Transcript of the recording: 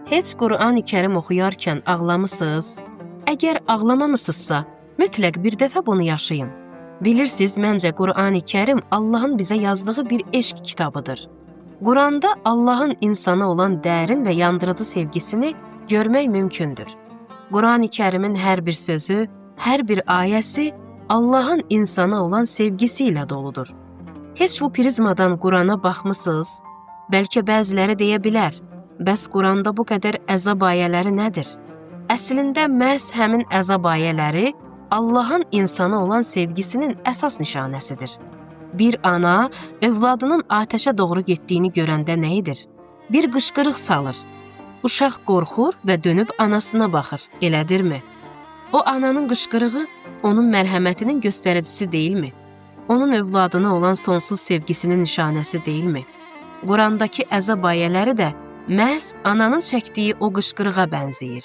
Heç Qurani-Kərim oxuyarkən ağlamısınız? Əgər ağlamamısınızsa, mütləq bir dəfə bunu yaşayın. Bilirsiz, məncə Qurani-Kərim Allahın bizə yazdığı bir eşq kitabıdır. Quranda Allahın insana olan dərin və yandırıcı sevgisini görmək mümkündür. Qurani-Kərimin hər bir sözü, hər bir ayəsi Allahın insana olan sevgisi ilə doludur. Heç bu prizmadan Qurana baxmısınız? Bəlkə bəziləri deyə bilər: "Bəs Quranda bu qədər əzab ayələri nədir?" Əslində məhz həmin əzab ayələri Allahın insana olan sevgisinin əsas nişanəsidir. Bir ana övladının atəşə doğru getdiyini görəndə nə edir? Bir qışqırıq salır. Uşaq qorxur və dönüb anasına baxır, elədirmi? O ananın qışqırığı onun mərhəmətinin göstəricisi deyilmi? Onun övladına olan sonsuz sevgisinin nişanəsi deyilmi? Qurandakı əzab ayələri də məhz ananın çəkdiyi o qışqırığa bənzəyir.